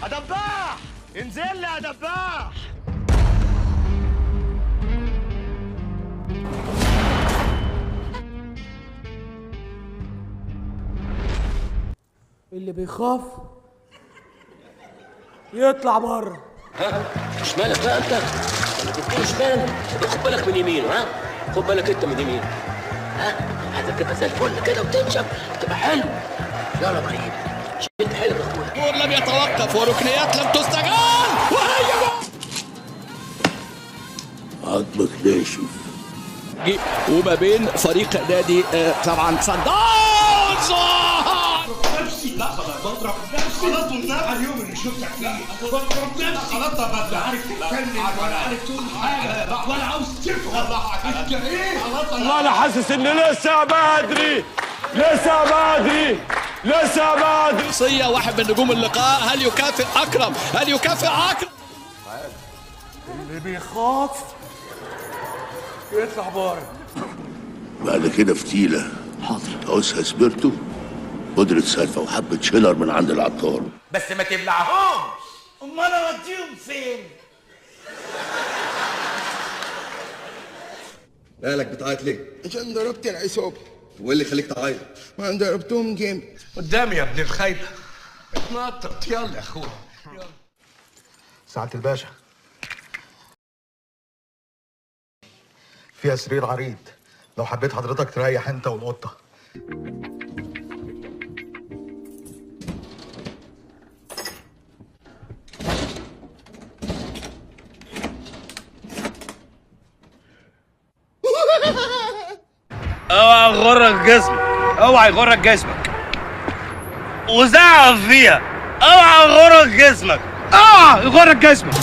يا دباح انزل لي يا دباح. اللي بيخاف يطلع بره. ها شمالك بقى انت، لما تديله شمال خد بالك من يمينه. ها خد بالك انت من يمينه. ها هتبقى زي الفل كده وتنشف تبقى حلو. يلا يا ابراهيم شد حلو يا اخويا. الجول لم يتوقف وركنيات لم تستغل وهي عظمك ناشف. وما بين فريق نادي طبعا سان داونز. نفسي لا بضرب نفسي خلاص والنبي اليوم اللي شفتك فيه بضرب نفسي خلاص. لا عارف تتكلم ولا عارف تقول حاجة ولا عاوز تفهم انت ايه. والله انا حاسس ان لسه بدري لسه بدري لسه بدري. شخصية واحد من نجوم اللقاء. هل يكافئ اكرم؟ هل يكافئ اكرم؟ اللي بيخاف يطلع بره. بعد كده فتيلة. حاضر. تعوزها سبيرتو، بودرة سالفة، وحبة شيلر من عند العطار. بس ما تبلعهمش. امال اوديهم فين؟ مالك بتعيط ليه؟ عشان ضربت العصابة. وايه اللي خليك تعيط؟ ما انا ضربتهم جامد. قدامي يا ابن الخايبة اتنطط. يلا يا اخويا يلا. سعادة الباشا فيها سرير عريض لو حبيت حضرتك تريح انت والقطة. اوعى يغرك جسمك، اوعى يغرك جسمك وزعف فيها. اوعى يغرك جسمك، اوعى يغرك جسمك.